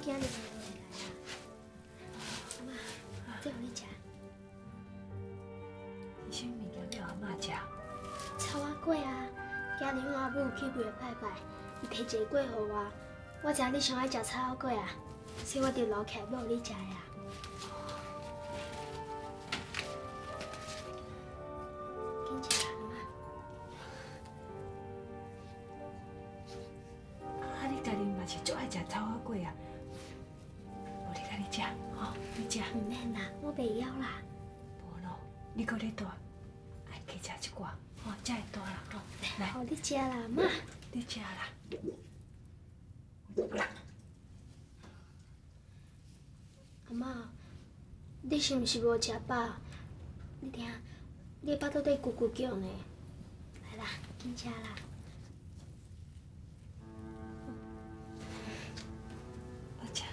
今日袂来啊。阿嬤，这予你食。是啥物物件予阿嬤食？草仔粿啊，今日阮阿母去庙拜拜，伊提一个粿予我，我知影你上愛食草仔粿啊，所以我就留起來欲予你食的啊。緊食啦，阿嬤。啊，你家己嘛是足愛食草仔粿啊？無你家己食，吼，你食。毋免啦，我袂枵啦。無咯，你閣咧大，愛加食一寡，吼，才會大啦，吼。來，予你食啦，阿嬤。你食啦。阿嬤，你是毋是無食飽？你聽，你的腹肚底咕咕叫呢。來啦，緊食啦。我食。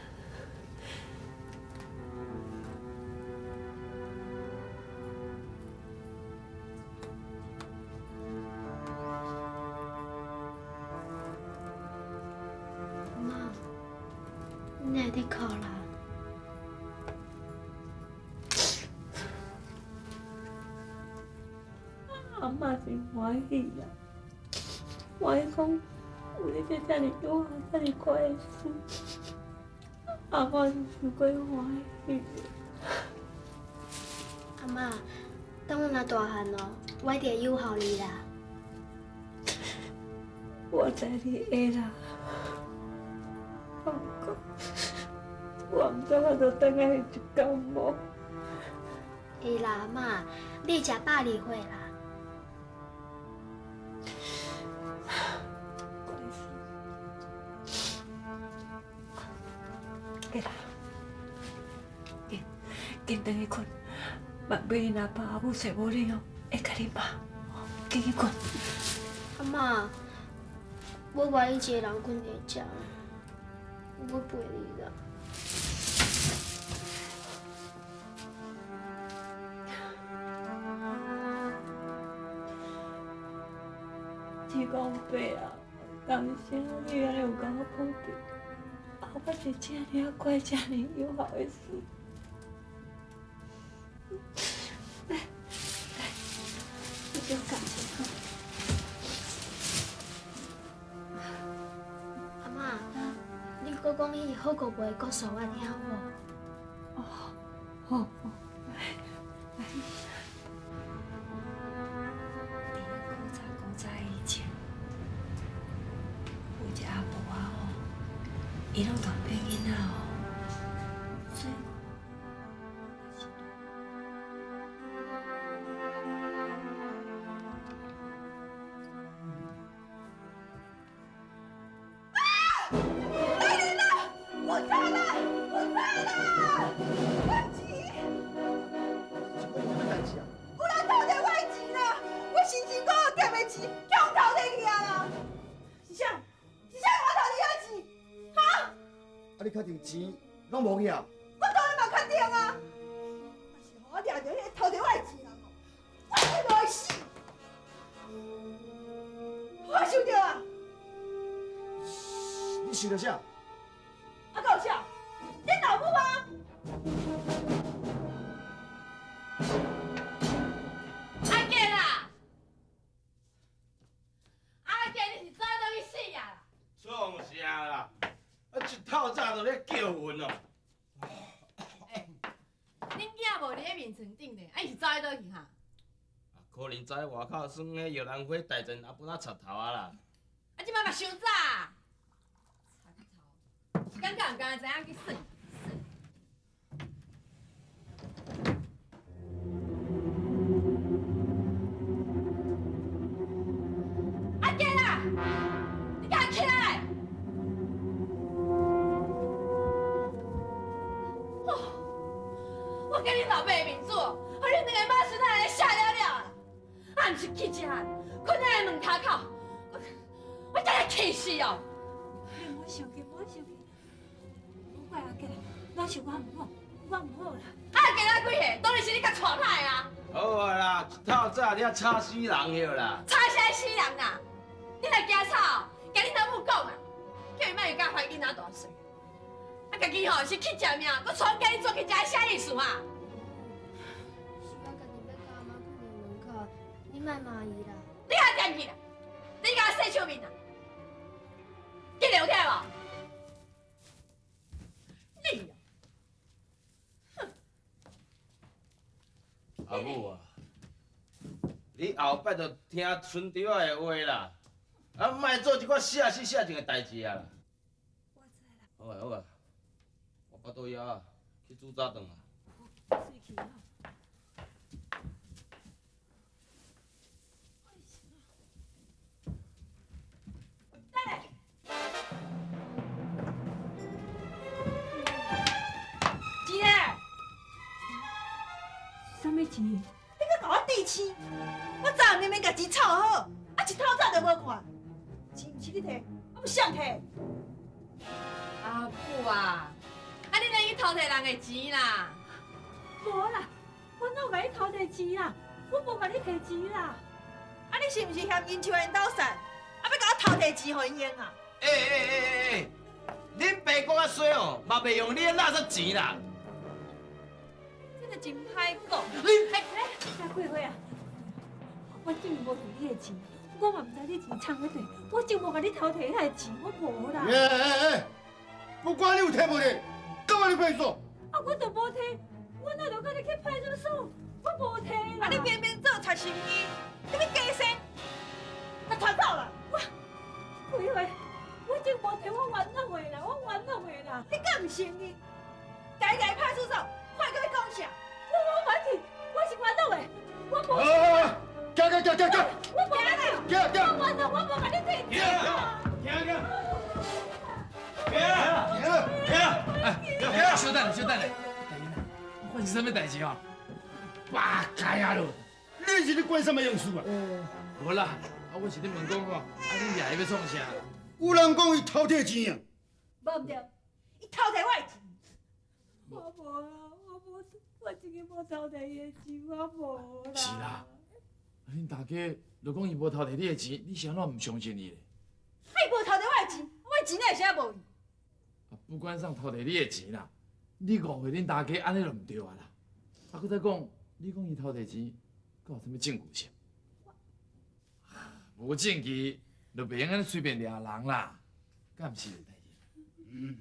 阿嬤，你哪會佇哭啦？阿嬤真歡喜啊！歡喜講有你這遮爾有孝、遮爾乖的孫，阿嬤是傷過歡喜。阿嬤，等阮若大漢咯，我一定會有孝你啦。我知你會啦，不過我毋知法度等到彼一天無。會啦，阿嬤，你會食百二歲啦。乖孫，起來，緊緊轉去睏，萬一恁阿爸阿母揣無你哦，會共你罵。緊去睏。阿嬤，我無愛你一个人睏佇遮，我陪你啦。天公伯啊，当时你按呢有共我保庇，啊，我一个遮爾乖、遮爾有孝的孙。來，來，你小教一下。阿嬤，你閣講彼個好姑婆的故事，我聽好無？哦，好，好，來，來。佇古早古早以前，有一個阿婆仔吼，伊攏亂騙囡仔吼，所以。來人啦！有賊啦！有賊啦！我錢！是發生啥物代誌啊？有人偷摕我的錢啦！我辛辛苦苦賺的錢，予人偷摕去啊啦！是啥？是啥予我偷摕遐錢？哈？啊，你確定錢攏無去啊？我當然嘛確定啊！若是予我掠著彼個偷摕我的錢人哦，我一定予伊死！我想著啊！你想著啥？啊，閣有啥？恁老母啊！阿健啊！阿健，你是走倒去死啊？創啥啦？啊，一透早就咧叫魂哦。欸，恁囝無佇咧眠床頂咧，啊，伊是走去佗去哈？啊，可能走去外口耍彼玉蘭花大陣，阿本仔插頭啊啦。啊，這擺嘛傷早啊！插頭，是感覺人敢若知影去耍耍。阿健啊，你敢起來！哦，我見恁老爸的面子，予恁兩个馬孫仔按呢嚇了了啊！啊，毋是去食，睏佇門跤口，我真是氣死哦！你莫生氣，莫生氣，莫怪阿健，那是我毋好，我毋好啦。阿健才幾歲？當然是你共帶歹啊！好啊啦，一透早你遐吵死人了啦！吵啥死人啊？你若驚吵，共恁老母講啊，叫伊莫閣煩囡仔大細。啊，家己吼是去食命，閣传家己做去食，啥意思啊？是我家己欲共阿妈囥佇门口，你莫骂伊啦。你較惦記啦，你共我洗手面啦，記得有聽無？你啊，哼！阿母啊，你後擺就聽春蝶仔的話啦，啊，莫做這款寫死寫情的代誌啊啦。我知啦。好啊好啊，我腹肚枵啊，去煮早頓啊。水去啊！等下，錢呢？啥物錢？你閣共我置錢？我昨暗明明共錢湊好，啊一透早就無看，錢毋是你提，啊欲誰提？阿母啊，啊你哪去偷提人的錢啦？無啦，我哪有共你偷提錢啦？我無共你提錢啦。啊你是毋是嫌銀樹𪜶兜散，啊欲共我偷提錢予𪜶用啊？欸欸欸欸欸，恁爸講較衰哦，嘛袂用你的垃圾錢啦。真的真歹講。你阿桂花啊，我真無提你的錢，我嘛毋知你錢藏佇佗，我真無共你偷提遐个錢，我無啦。欸欸欸，不管你有提無提，幹嘛你派出所？啊，我就無提，我哪著共你去派出所？我無提啦。啊你明明做賊心機，你欲假仙，共拖走啦！我桂花，我真無提，我冤枉的啦，我冤枉的啦。你敢毋承認？共伊掠去派出所，看伊閣欲講啥？我無提，我是冤枉的，我無。行行行行行，我無啦，行行。我冤枉，我無共你提錢啦。行行行行行，小等下，小等下，大英啊，發生啥物代誌哦？罷該啊咯！你是咧管啥物用事啊？無啦，啊，我是咧問講吼，啊，恁掠伊欲創啥？有人講伊偷提錢啊？無毋對，伊偷提我的錢。我無啦，我無，我真个無偷提伊的錢，我無啦。是啦，啊，恁大家若講伊無偷提你的錢，你是按怎毋相信伊咧？啊，伊無偷提我的錢，我的錢哪會啥無去？啊，不管啥偷提你的錢啦，你誤會恁大家按呢就毋對啊啦。啊，閣再講，你講伊偷提錢，閣有啥物證據無？無證據就袂用按呢隨便掠人啦，敢毋是？嗯。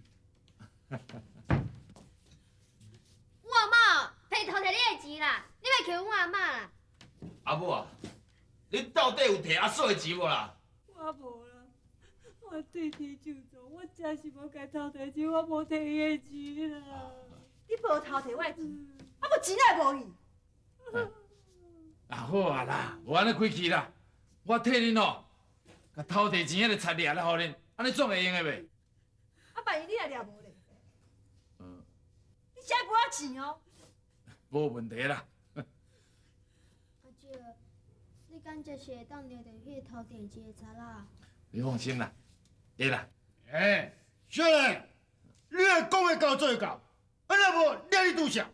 我阿嬤提偷提你的錢啦，你莫扣阮阿嬤啦。阿母啊，你到底有提阿嫂的錢無啦？我無啦，我對天咒詛，我真是無共偷提錢，我無提伊的錢啦。你無偷提我的錢，啊無錢哪會無去？啊好啊啦，無按呢開氣啦，我替恁哦，共偷提錢彼个賊掠來予恁，按呢總會用的袂？啊，萬一你若掠無咧？嗯。你才會賠我錢哦。無問題啦。阿叔，你敢真是會當掠著彼个偷提錢的賊仔？你放心啦，會啦。欸，少年，你會講會到做會到，啊若無掠你拄啥？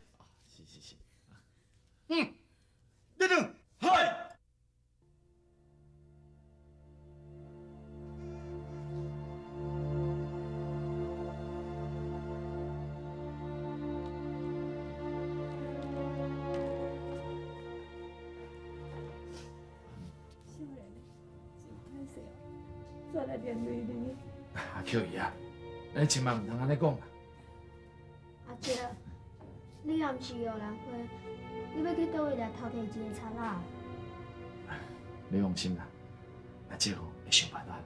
是是是。嗯，你轉，嗨。少年，真歹勢哦，煞來連累你。阿扣姨啊，你千萬毋通按呢講啦。阿叔，你若毋是玉蘭花，你欲去佗位掠偷提錢的賊仔？你放心啦，阿叔會想辦法。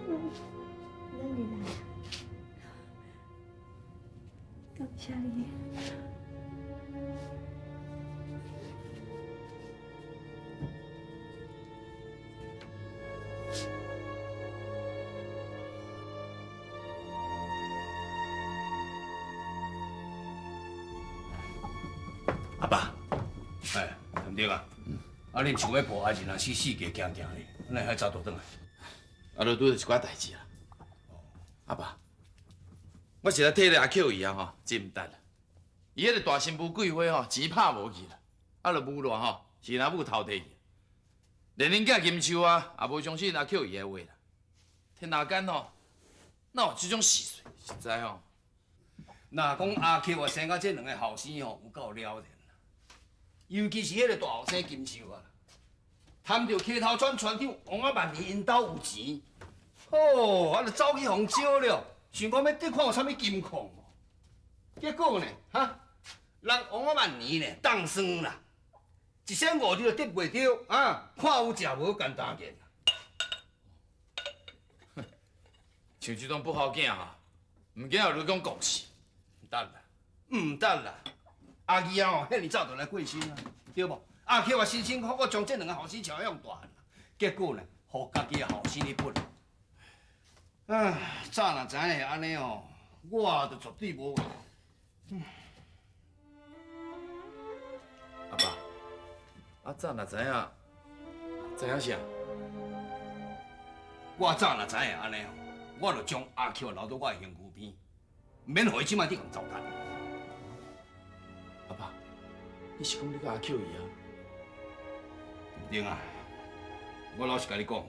咱入來。感謝你。阿爸，哎，譚丁啊，啊，恁想欲破阿仁啊，死四界行行咧，哪會遐早就轉來？啊，就拄著一寡代誌啦。阿爸，我實在替咧阿扣姨啊吼，真毋值啦。伊彼个大新婦桂花吼，錢拍無去啦，啊，就無賴吼，是𪜶阿母偷提去。連恁囝金秋啊，也無相信阿扣姨的話啦。天下間吼，哪有這種事實？實在吼。若講阿 Q 啊，生甲這兩个後生吼，有夠了然。尤其是彼个大後生金秀啊，貪著溪頭村村長王仔萬年𪜶兜有錢，吼，啊就走去予招了，想講欲得看有啥物金礦無？結果呢，哈，人王仔萬年呢當算啦，一仙五你就得袂著啊，看有食無簡單見。像這種不好囝吼，毋驚有你講故事。毋得啦，毋得啦！阿義啊吼，遐爾早就來過身啊，對無？阿 Q 啊，辛辛苦苦將這兩个後生撨養大漢，結果呢，予家己的後生去分。唉，早若知影會按呢吼，我就絕對無。阿爸，啊早若知影，知影啥？我早若知影會按呢吼，我就將阿 Q 留到我的身軀邊，毋免予伊這擺去共糟蹋。阿爸，你是講你佮阿 Q 伊啊？對啊，我老實共你講，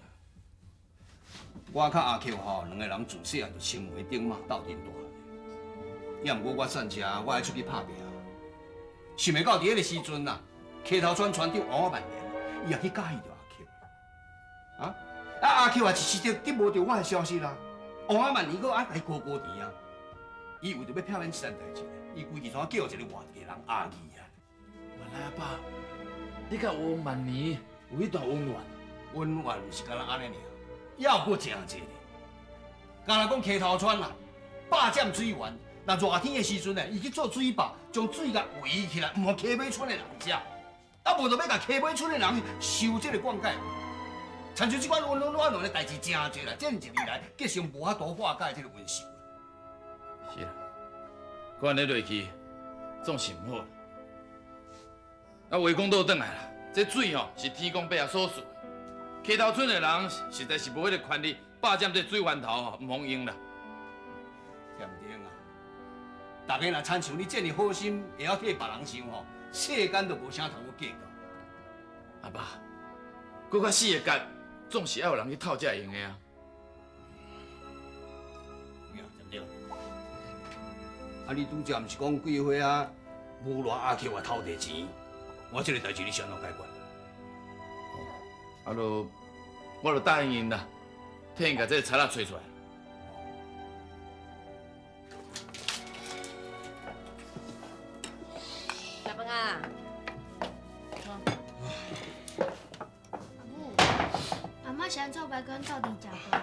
我佮阿 Q 吼兩个人自細漢就青梅竹馬鬥陣大漢。也毋過我散車，我愛出去拍拚。想袂到佇彼个時陣啊，溪頭村村長王萬年，伊也去佮意著阿 Q。啊啊阿 Q 也一時得得無著我的消息啦，王萬年閣愛來高高甜啊。伊為著欲避免這件代誌，伊規氣怎叫一个外地人阿義啊。原來阿爸，你佮王萬年有彼段恩怨？恩怨毋是干焦按呢爾，猶有閣誠濟咧。敢若講溪頭村啊，霸佔水源，若熱天的時陣呢，伊去做水壩，將水共圍起來，毋予溪尾村的人食。啊，無就欲共溪尾村的人修這个灌溉。親像這款恩恩怨怨的代誌誠濟啦，這一年來結成無法度化解這个恩仇。是啦，閣按呢落去，總是毋好。啊，話講倒轉來啦，這水吼是天公伯仔所賜的，溪頭村的人實在是無彼个權利霸佔這水源頭吼，毋予用啦。添丁啊，大家若親像你這麼好心，會曉替別人想吼，世間就無啥通閣計較。阿爸，閣較死的結，總是愛有人去透才會用的啊。對。啊！你拄才毋是講桂花啊，無賴阿 Q 啊偷摕錢，我這个代誌你是按怎解決？啊，就我就答應𪜶啦，替𪜶共這个賊仔揣出來。食飯啊！阿母，阿嬤是按怎白跟阮鬥陣食飯？啊，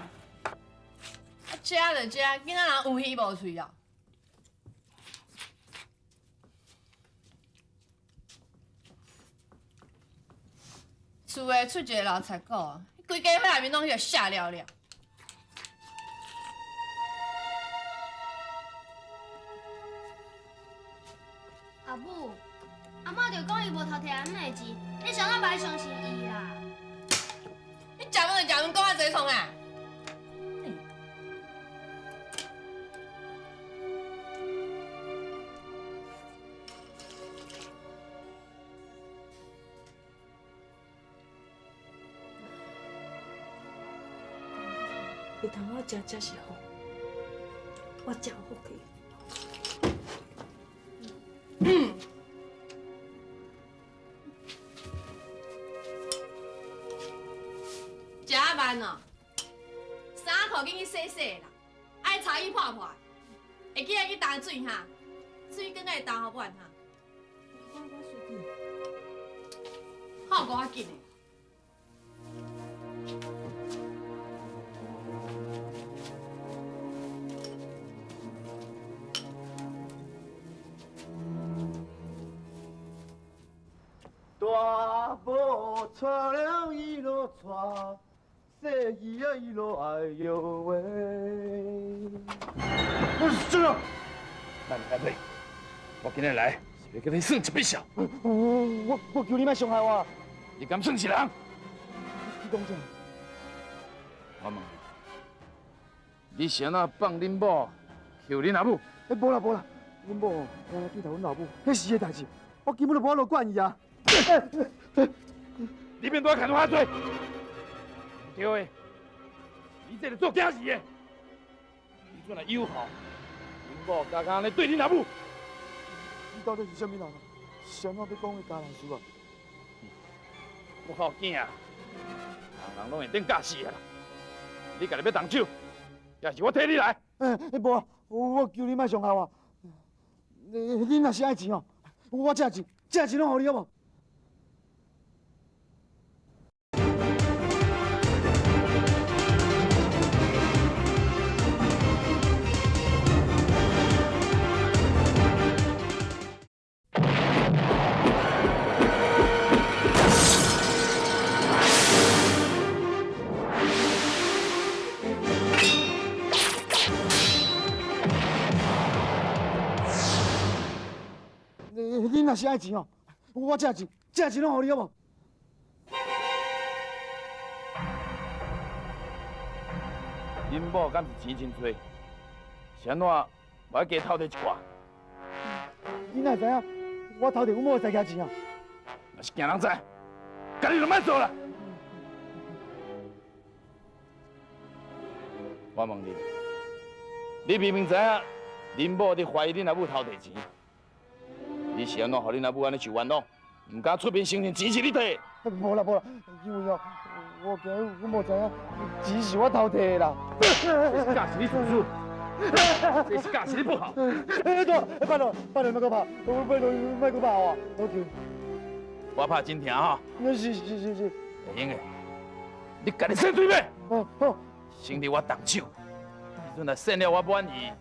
食就食，囡仔人有耳無喙哦。厝的出一个老贼股，规家伙内面攏是写了了。阿母，阿嬤就講伊無偷摕阿姆的錢，你是按怎袂相信伊啦？你食飯就食飯，講遐濟創啊？有通好食才是福，我真有福氣。食啊慢哦，衫褲緊去洗洗啦，愛柴去破破，會記得去擔水哈，水更愛擔予滿哈。好閣較緊的。大步带了一路带，细鱼啊一路哎呦喂。我是这样，慢来妹，我今日來是欲佮你算一筆數。我求你莫傷害我。你敢算是人？你講啥？我問你，你是按怎放恁某抾恁阿母？欸，無啦無啦，阮某原來對待阮老母，彼是伊的代誌，我根本就無法度管伊啊。你免拄仔牽我遐濟，對的，你這個做囝兒的，阵若有吼，恁某敢敢按呢对恁阿母？你到底是啥物人啊？是按怎欲讲的家人事啊？我好囝，人人拢会顶教死啊！你家己欲动手，抑是我替你来？欸，无啊，我求你莫伤害我。你若是爱钱哦，我这钱，这钱拢予你好无？你若是爱钱哦，我这钱，这钱拢予你好无？恁某敢是钱真济？是按怎无爱加偷摕一寡？你哪会知影？我偷摕阮某的私钱啊？若是惊人知，家己就莫做啦。我问你，你明明知影恁某伫怀疑恁阿母偷摕钱，你是按怎予恁阿母按呢受冤枉？毋敢出面承认钱是你摕的？无啦无啦，因为哦，我惊阮某知影钱是我偷摕的啦。这是教是你自私，这是教是你不好。哎，大，拜托拜托，莫阁拍，拜托莫阁拍我，我求。我拍真疼吼。是是是是。会用的，你家己洗嘴尾。好，好。先伫我动手，你阵若算了我满意，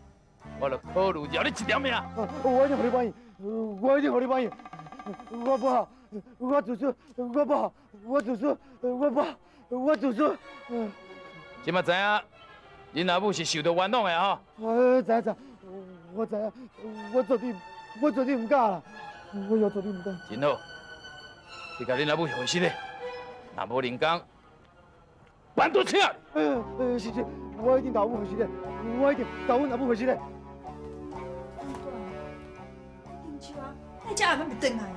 我就考虑饶你一条命。我一定予你满意，我一定予你满意。我不好，我自私，我不好，我自私，我不好，我自私。这马知影，恁阿母是受到冤枉的吼。我知知，我知影，我绝对，我绝对毋敢啦，我也绝对毋敢。真好，你共恁阿母回信咧，若无人工，办倒请。是是，我一定共阮回信的，我一定共阮阿母回信的。金秋啊，你这暗暝袂转来啊？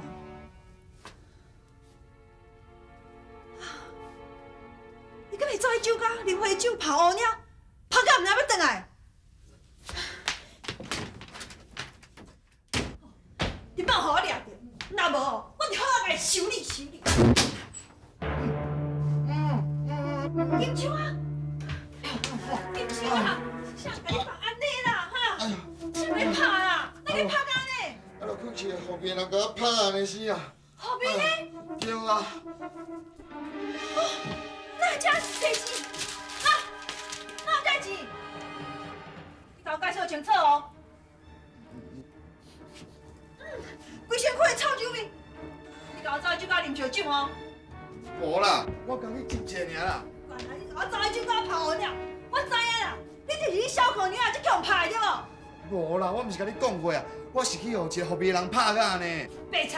你敢会走去酒家啉花酒泡乌鸟，泡到毋知欲转来？你莫予我掠著，若无，我就好好共修理修理。金秋啊，金秋啊，谁共你拍按呢啦？哈？谁共你拍啦？哪你拍到按呢？啊，就去一个后边人共我拍按呢死啊！后边呢？对啊。哦，哪遮济钱？啊，哪有这钱？你共我解释清楚哦。规身躯的臭酒味，你共我走去酒家啉烧酒哦。无啦，我共你斟一下尔啦。原来你共我走去酒家泡乌鸟，我知影啦，你就是去小姑娘才去予拍的对无？无啦，我毋是共你讲过啊，我是去予一个后边的人拍甲呢。白贼，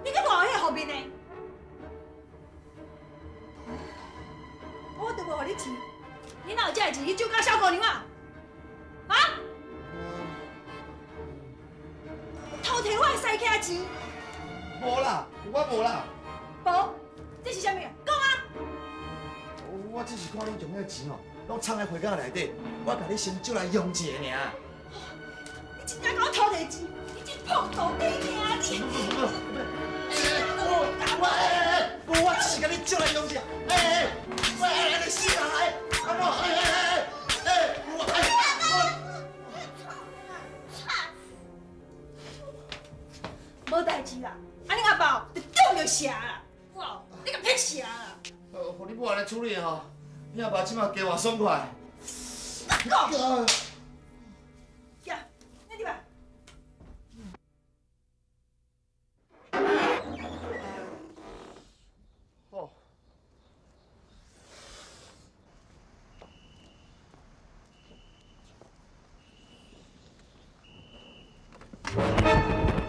你阁偌有彼个后面呢？我都无予你钱，你哪有这个钱去酒家小姑娘啊？啊？偷摕我的私卡钱？无啦，我无啦。无，这是啥物啊？讲啊！我只是看你将彼个钱哦，拢藏在皮夹内底，我共你先借来用一下尔。你真正共我偷摕钱？你这破肚底命你！我我只是共你借来用一下。哎哎，喂，按呢死人哎，阿某，哎哎哎哎，我哎我。无代志啦，啊你阿爸就中著邪啦，哇，你个辟邪啦！予你母按呢处理吼，你阿爸这马加偌爽快。讲，行，你入来。哦。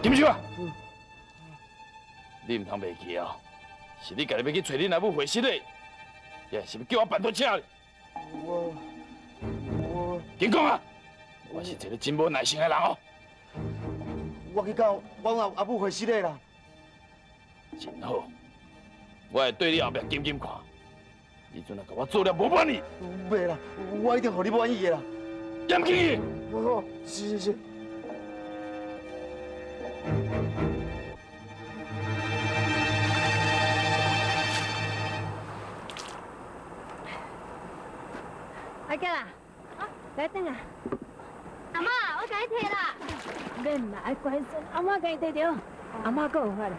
金秀啊，你毋通袂记哦，是你家己欲去揣恁阿母回室的，也是欲叫我办桌请你？我紧讲啊！我是一个真无耐性的人哦。我去到阮阿母回室的啦。真好，我会对你后壁紧紧看。你阵若共我做了无满意，袂啦，我一定予你满意的啦。严禁去。哦，是是是。阿娇啊，来转啊！阿嬷，我共你提啦。免啦，爱乖孙，阿嬷共伊提著，阿嬷阁有法。来。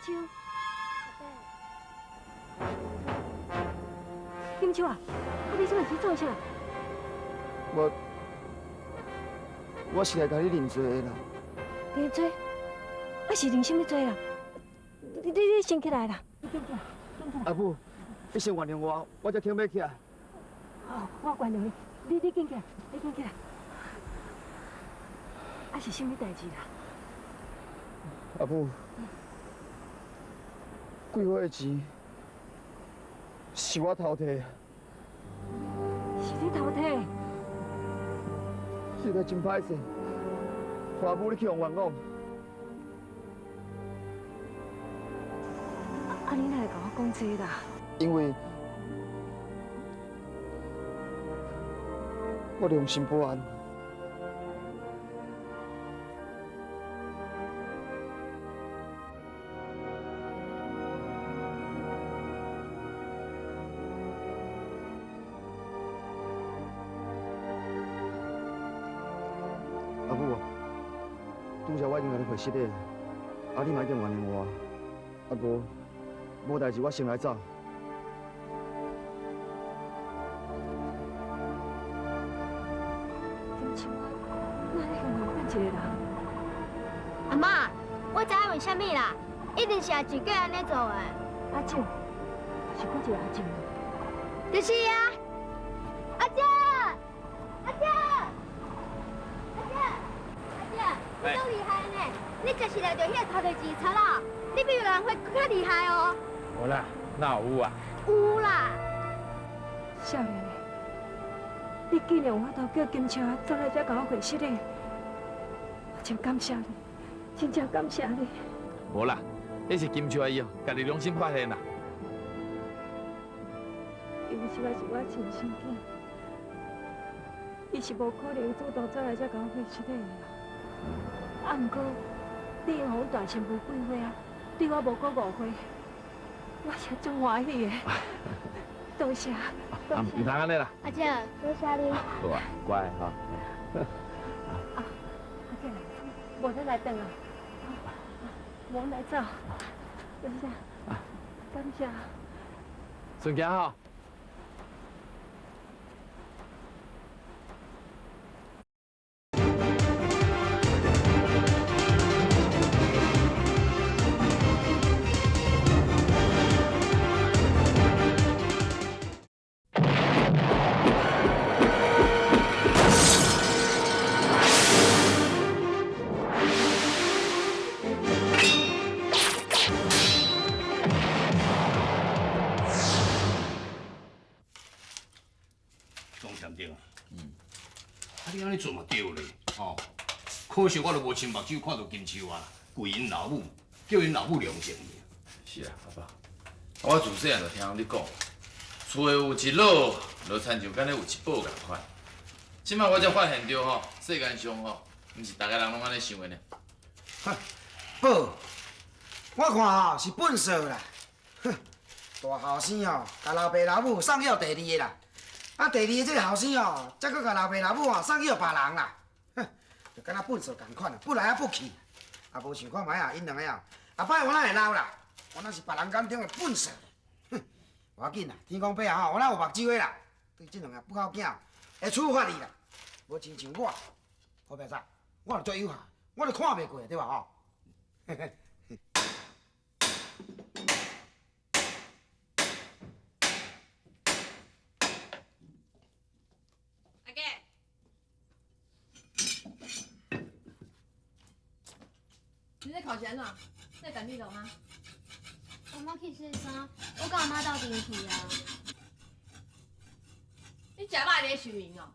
金秋，金秋啊，啊你这摆是做啥？我是来共你认罪的啦。认罪？啊是认什么罪啦？你先起来啦！阿母，你先原谅我，我才挺欲起来。哦，我原谅你，你紧起来，你紧起来。啊是啥物代志啦？阿母。桂花的钱是我偷摕的，是你偷摕？实在真歹势，花母你去予冤枉。啊，你哪会共我讲这啦？因为我良心不安。阿母啊，拄才我已经共你回失礼，啊，你嘛已经原谅我，啊无，无代志我先来走。金秋啊，哪会向我变一个人？阿嬷，我知影为啥物啦，一定是阿静叫按呢做的。阿静，是佫一个阿静。就是啊，阿静，阿静，阿静，阿静，你足厉害呢！你就是掠著彼个偷摕钱贼啦，你比刘兰花阁较厉害哦。无啦，哪有啊？有啦。少年的，你竟然有法度叫金秋啊走来遮共我回失礼，我真感谢你，真正感谢你。无啦，彼是金秋阿姨哦，家己良心发现啦。其实也是我亲生囝，伊是无可能主动走来遮共我回失礼的啦。啊，毋过你予阮大新妇桂花啊，对我无阁误会，我是足欢喜的。多谢。啊，毋通按呢啦。阿姐，多谢你。好啊，乖哈。啊，阿姐，无咱来转啊，无来走。多谢，感谢。顺行吼。啊，你按呢做嘛对咧，吼！可惜我都无亲目睭看到金秋啊，跪𪜶老母，叫𪜶老母良情。是啊，阿爸，我自细汉就听你讲，厝内有一老，就亲像敢若有一宝仝款。这摆我才发现著吼，世间上吼，毋是逐个人拢按呢想的呢。宝，我看吼是笨手啦。哼，大后生吼，共老爸老母送予第二个啦。啊，第二个这个后生哦，才阁共老爸老母啊送予别人啦，哼，就敢若笨手仝款啊，不来啊不去，啊无想看觅啊，𪜶两个啊，后摆我哪会老啦？我哪是别人眼中的笨手？哼，无要紧啦，天公伯啊吼，我哪有目睭的啦，对这两个不孝囝会处罚伊啦，无亲像我，好白仔，我就足有效，我就看袂过对吧吼？嘿嘿。你咧哭是按怎？你会等你落吗？阿妈去洗衫，我佮阿妈斗阵去啊。你食肉咧受闲哦？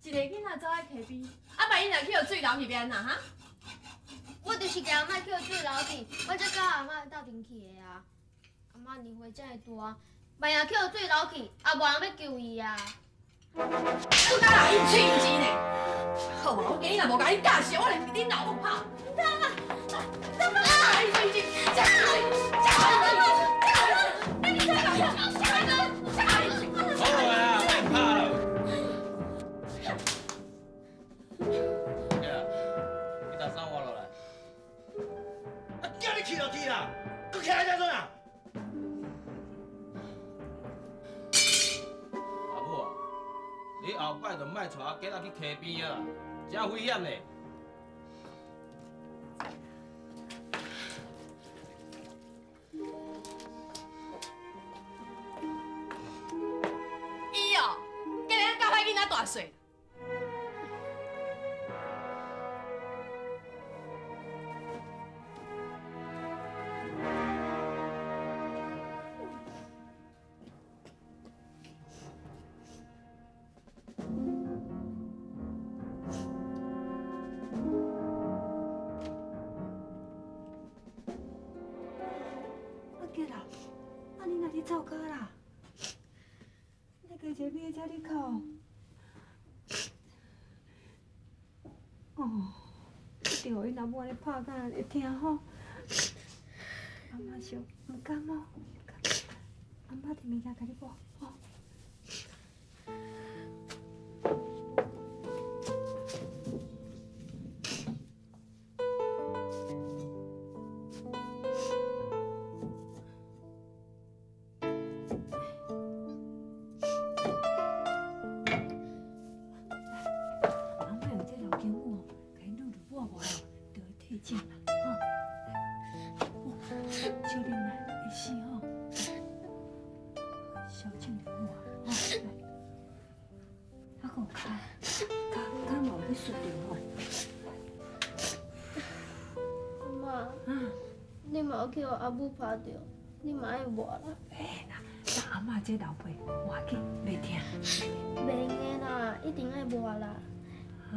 一个囡仔走喺溪边，啊，万一若去予水流去欲按怎哈？我就是惊阿妈去予水流去，我才佮阿妈斗阵去的啊。阿妈年岁遮尔大，万一去予水流去，也无人欲救伊啊。你敢人伊喙毋舌呢？好啊，我今日若无共你教死，我来恁老母拍。唔通啊！唔通啊！伊喙舌，食嘴，食嘴，食嘴，食嘴，好啊，莫拍啦。对啊，你搭衫换落来。啊，叫你去就去啦，阁徛在遮创啥？阿母啊，你后摆就莫带阿吉仔去溪边啊，真危险嘞。伊哦，竟然教歹囡仔大细。阿杰啦，啊你哪伫灶跤啦？你加一个咪在遮咧哭？哦，一定予𪜶老母按呢拍甲会疼吼。阿妈想毋甘哦，阿妈摕物件共你抹吼。阿妈用这老姜母哦，共伊滷滷抹抹哦，就会退肿啦，吼。来，小啉来，会死吼。小静就好啊，吼，来。啊，阁有跤，跤跤嘛有去摔著吼。阿妈，你嘛有去予阿母拍著，你嘛爱抹啦。欸啦，等阿嬷这流鼻抹紧，袂疼。袂用的啦，一定爱抹啦。啊。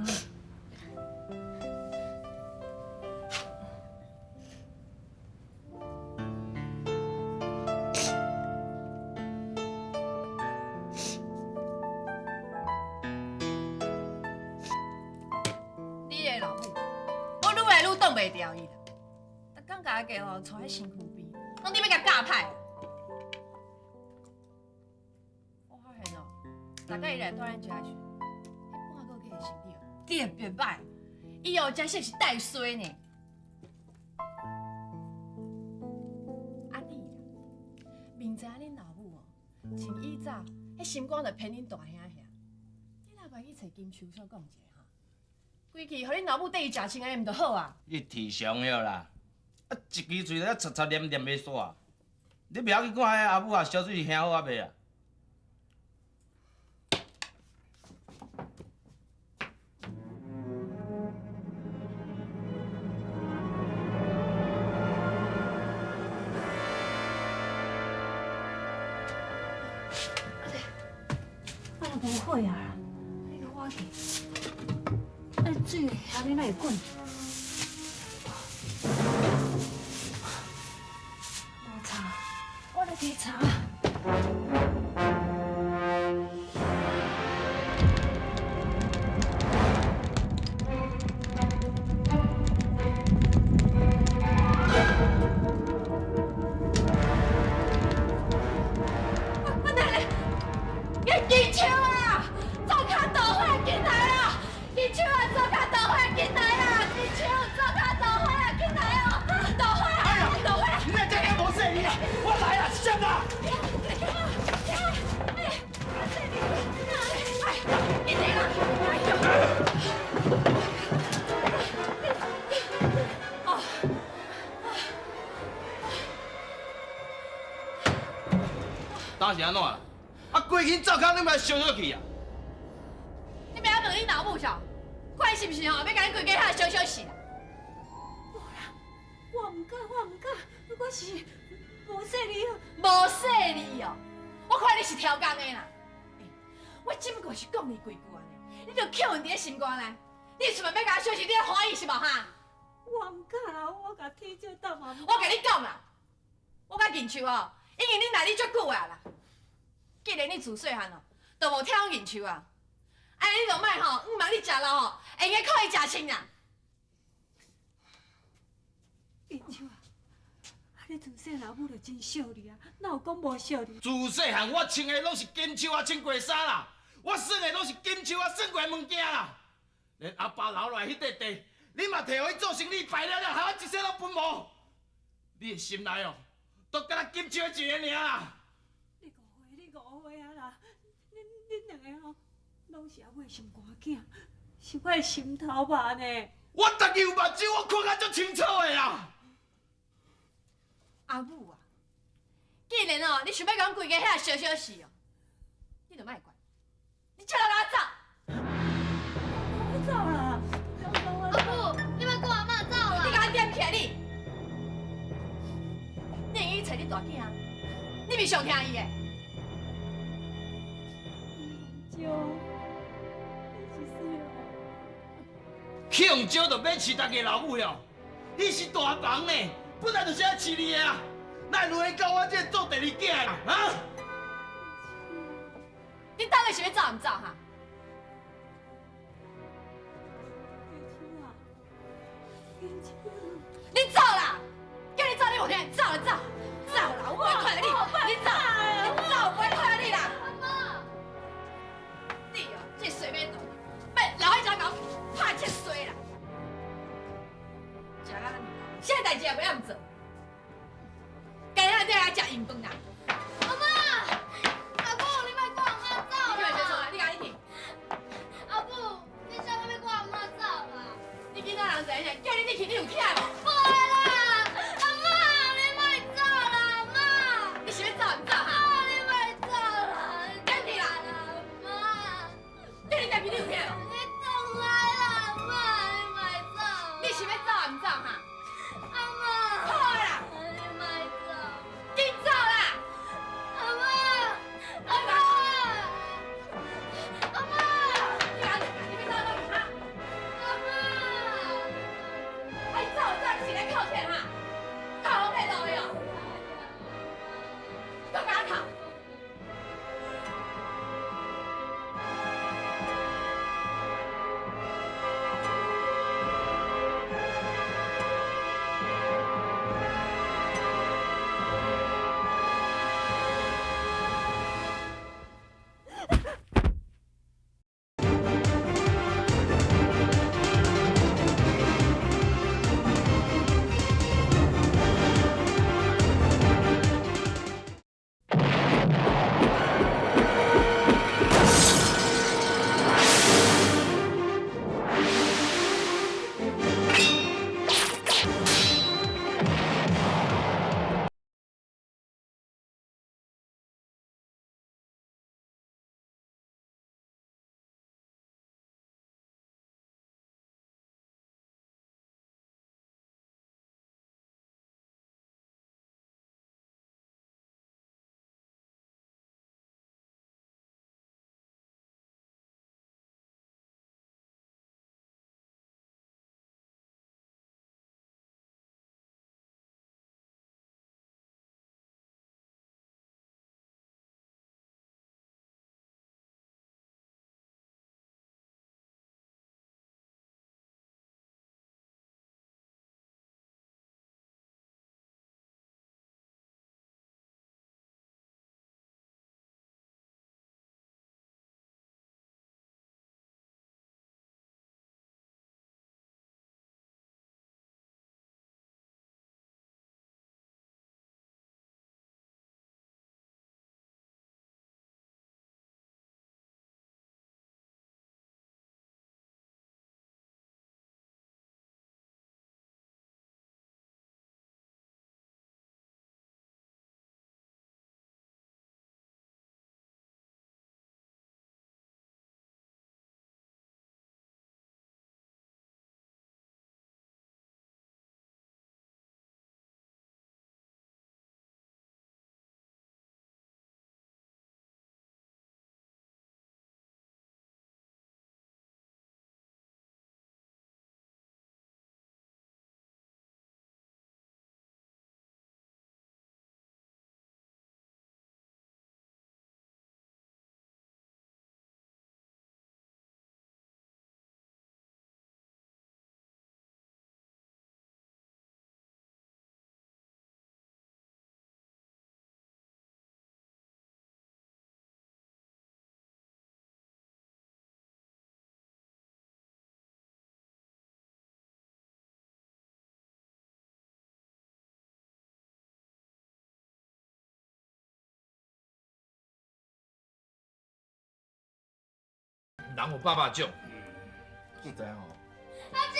你的老母，我愈来愈挡袂牢伊啦。逐工共阿杰吼带喺身躯边，拢伫欲共教歹。我发现哦，大概伊来蹛咱遮的时，彼半个月的身体哦特别歹，伊哦真正是带衰呢。啊你啦，明知影恁老母哦，从以早彼心肝就偏恁大兄遐，你若愿意揣金秋所讲一下哈，规气予恁老母缀伊食穿按呢，毋就好啊？你提上了啦，啊一支喙咧擦擦黏黏袂煞，你袂晓去看彼阿母啊烧水是兄好啊未啊？啊，若无火啊，你去火去，啊水遐尔哪会滚？无茶，我来提茶。阿奶奶，你金秋啊，灶跤导火，紧来啊！金秋啊，灶跤导火，紧来啊！金秋，灶跤导火啊，紧来哦！导火啊！导火！你这个无细腻啊！我来啦，是啥啦？紧来啦！当时按怎啦？啊，规间灶跤你嘛烧落去啊？你袂晓问你老母啥？看伊是毋是吼欲共恁规家伙烧烧死啦？无啦，我毋敢，我毋敢，我是無細膩。無細膩哦，我看你是超工的啦。我只不過是講你幾句按呢，你就扣阮佇咧心肝內。你出門欲共我相信，你會歡喜是無哈？我毋敢啦，我共天借斗嘛。我共你講啦，我佮銀樹哦，已經忍耐你足久啊啦。既然你自細漢哦，就無疼阮銀樹啊，按呢你就莫吼，向望你食老吼，會用得靠伊食穿啦。銀樹啊，啊你自細老母就真惜你啊，哪有講無惜你？自細漢我穿的攏是金樹仔穿過的衫啦，我耍的攏是金樹仔耍過的物件啦。連阿爸留落來彼塊地，你嘛提予伊做生理敗了了，害我一世攏分無。你的心內哦，都敢若金樹一个爾啦。你誤會，你誤會啊啦！恁兩個吼，攏是阿母的心肝囝，是我的心頭肉呢。我家己有目睭，我看甲足清楚的啦。阿母啊，既然哦，你想欲共阮規家遐相相死哦，你就莫管，你叫人走。我走啦！阿母，你莫趕阿嬤走啦！你共我踮起來你！你會用去揣你大囝，你毋是上疼伊的。招，你是啥？去予招就欲饲家己老母了，伊是大房呢，本來就是愛飼你的啊，哪會輪得到我這個做第二囝的啊？啊！你到底是欲走毋走哈？你走啦！叫你走你無聽，走啦走，走啦！我袂看著你，你走，你走，我袂看著你啦。阿嬤，你哦，這衰尾肚，欲留彼遮共我拍切衰啦！食到咱啥代誌也袂曉毋做，今日你來食硬飯啦！阿嬤，阿母，你莫趕阿嬤走你去啦！你共你去。阿母，你啥物欲趕阿嬤走啦？你囡仔人知影，叫你你去，你有聽無？無啦，阿嬤，你莫走啦，阿嬤。你是欲走毋走哈？你莫走啦！踮去啦！阿嬤，叫你踮去，你有聽無？你轉來啦，阿嬤，你莫走。你是欲走毋走哈？阿嬤，好啦，你莫走。緊走啦！人有百百種。實在吼。阿姐，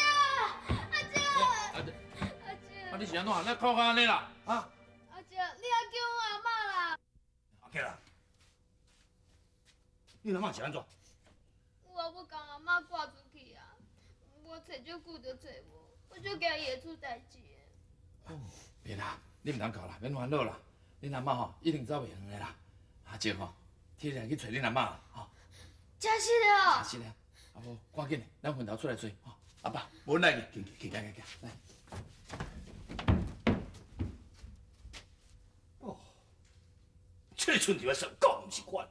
阿姐，阿姐，阿姐，啊你是按怎？你哭甲按呢啦？啊？阿姐，你愛救阮阿嬤啦！阿克啦，你阿嬤是按怎？我欲共阿嬤趕出去啊！我揣足久都揣無，我足驚伊會出代誌的。免啦，你毋通哭啦，免煩惱啦。恁阿嬤吼一定走袂遠的啦。阿叔吼，替你去揣恁阿嬤啦，吼。真實的哦。真實的，啊無，趕緊的，咱分頭出來揣，吼。阿爸，阮來去，去，行行行，來。哦，這個春頭的事夠毋是款。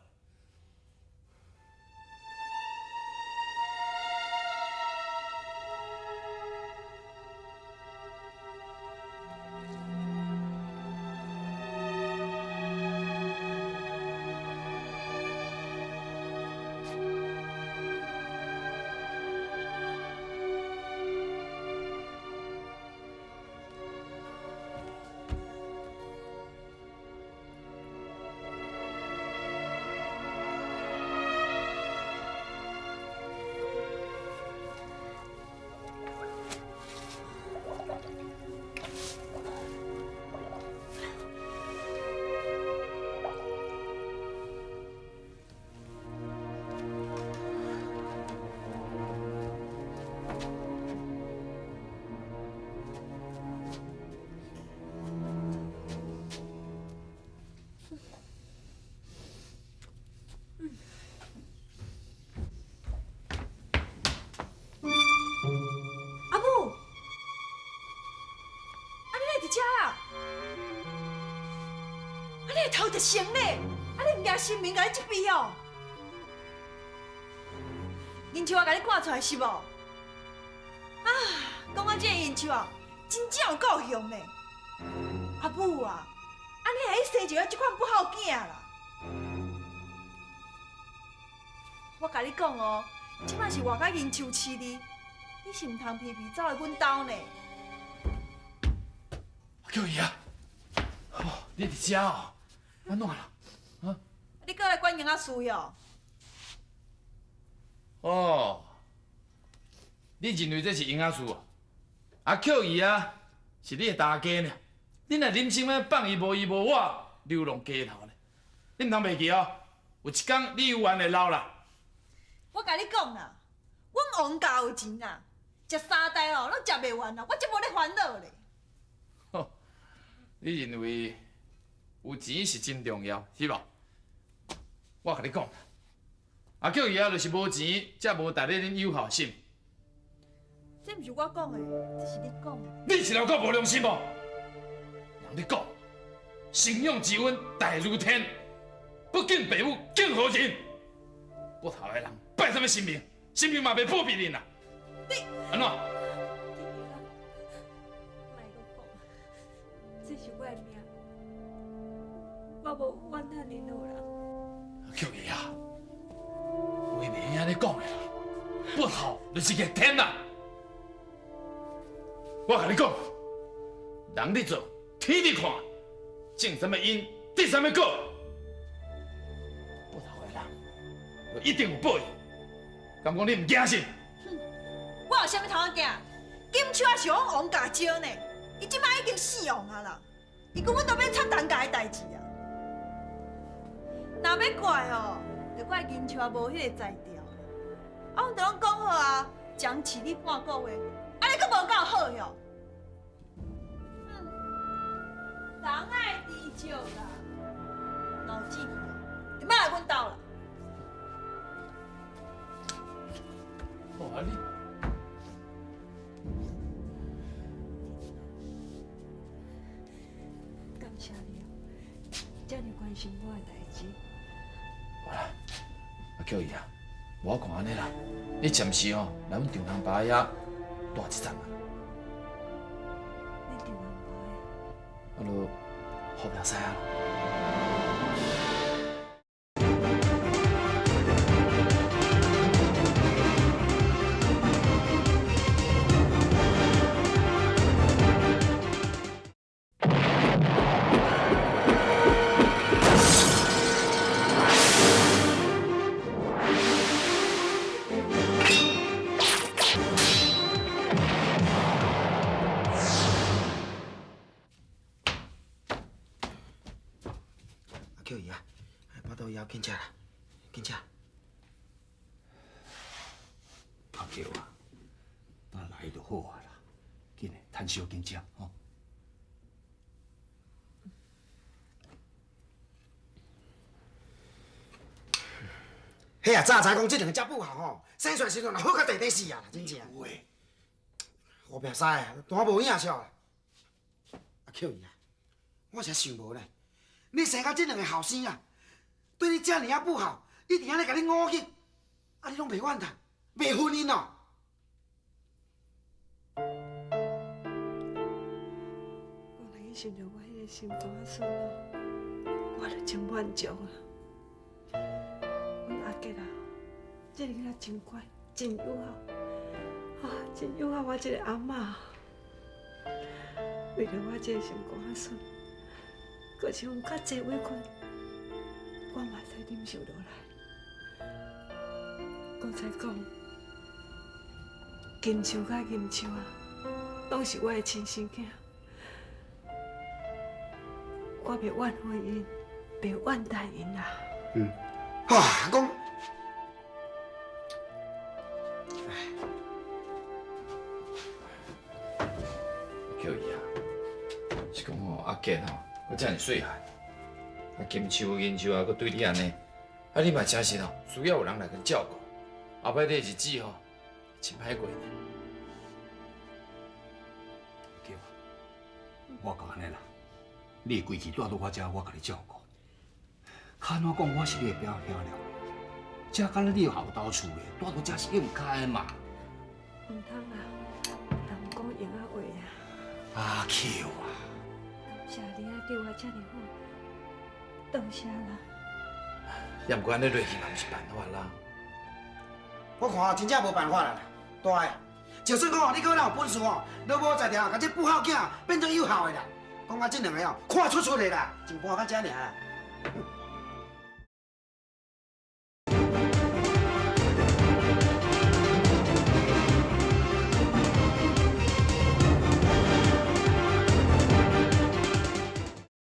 阿母，啊你哪佇遮啊？啊你的頭就成咧，啊你毋驚神明共你責備哦？銀樹仔共你趕出來是無？啊，講到這个銀樹啊，真正有夠凶呢。阿母啊，啊你還生一個這款不孝囝啦？我共你講哦，這擺是活該銀樹飼你。你是毋通皮皮走來阮兜呢？叫伊啊！哦，你佇遮哦？按怎啦？啊？你閣來管閒仔事喲？哦，你認為這是閒仔事哦？啊，叫伊啊，是你的大家呢。你若忍心欲放伊無伊無我，流浪街頭呢？你毋通袂記哦，有一工你猶原會老啦。我共你講啦，阮王家有錢啦，食三代哦，攏食袂完啦，我才無咧煩惱咧。吼，你認為有錢是真重要，是無？我共你講，阿叫伊啊，就是無錢，才無值得恁有孝心。這毋是我講的，這是你講的。你是老夠無良心無？人咧講，生養之恩大如天，不敬父母敬何人？不孝的人拜啥物神明？神明嘛袂保庇恁啦。你按怎？莫閣講，這是我的命，我無怨恨任何人。叫伊啊，話袂用按呢講的啦，不孝就是逆天啦。我共你講，人咧做，天咧看，種啥物因，得啥物果。不孝的人，就一定有報應。敢講你毋驚是？哼，我有啥物通仔驚？金秋仔是阮王家招呢，伊這擺已經死亡啊啦，伊根本都免插陳家的代誌啊。若欲怪吼，就怪銀秋仔無彼個才調。啊，阮都攏講好啊，將飼你半個月，按呢閣無夠好喲。哼，人愛知足啦，若有志氣哦，就莫來阮兜啦。哦，啊你，感謝你哦，遮爾關心我的代誌。好啦，阿叫伊啊，無我看按呢啦，你暫時吼來阮丈人爸遐蹛一陣啊。你丈人爸？啊，就好表示啊。阿扣姨啊，腹肚枵，紧食啦，紧食。阿扣啊，等来就好啊啦，紧的，趁烧紧食吼。彼啊，早知讲这两个遮不好吼，生出来时阵若好甲地底死啊，真正。有乌白屎啊，单无影笑啦。阿扣姨啊，我实想无咧，你生甲这两个后生啊，对你遮尔仔不好，一直按呢共你误去，啊你拢袂怨叹，袂恨𪜶哦？我若去想著我彼个心肝仔孙哦，我就真满足啊。阮阿杰啊，这个囡仔真乖，真友好，啊，真友好我这个阿嬷。为著我这个心肝仔孙，阁是有较济委屈，我嘛会使忍受落来。刚才讲，金树佮银树啊，拢是我的亲生囝，我袂怨恨𪜶，袂怨待𪜶啦。嗯，哇，讲。扣姨啊，是讲吼，阿杰吼，阁遮尔细汉，啊金树银树啊，阁对你按呢，啊你嘛真是吼，需要有人来共照顾，后摆你的日子吼，真歹过呢。对啊，我讲按呢啦，你规气住佇我遮，我共你照顾。较按怎讲，我是你的表兄了，遮敢若你后头厝的，住佇遮是应该的嘛。毋通啦，人讲闲仔话啊。阿扣啊！感谢你啊，对我遮尔好，多谢啦。也毋过按呢落去嘛，毋是办法啦。我看真正无办法啦，大个，就算讲哦，你阁若有本事哦，都无才调，共这不孝囝变做有孝的啦。讲甲这两个哦，看出出的啦，就搬到遮尔啦。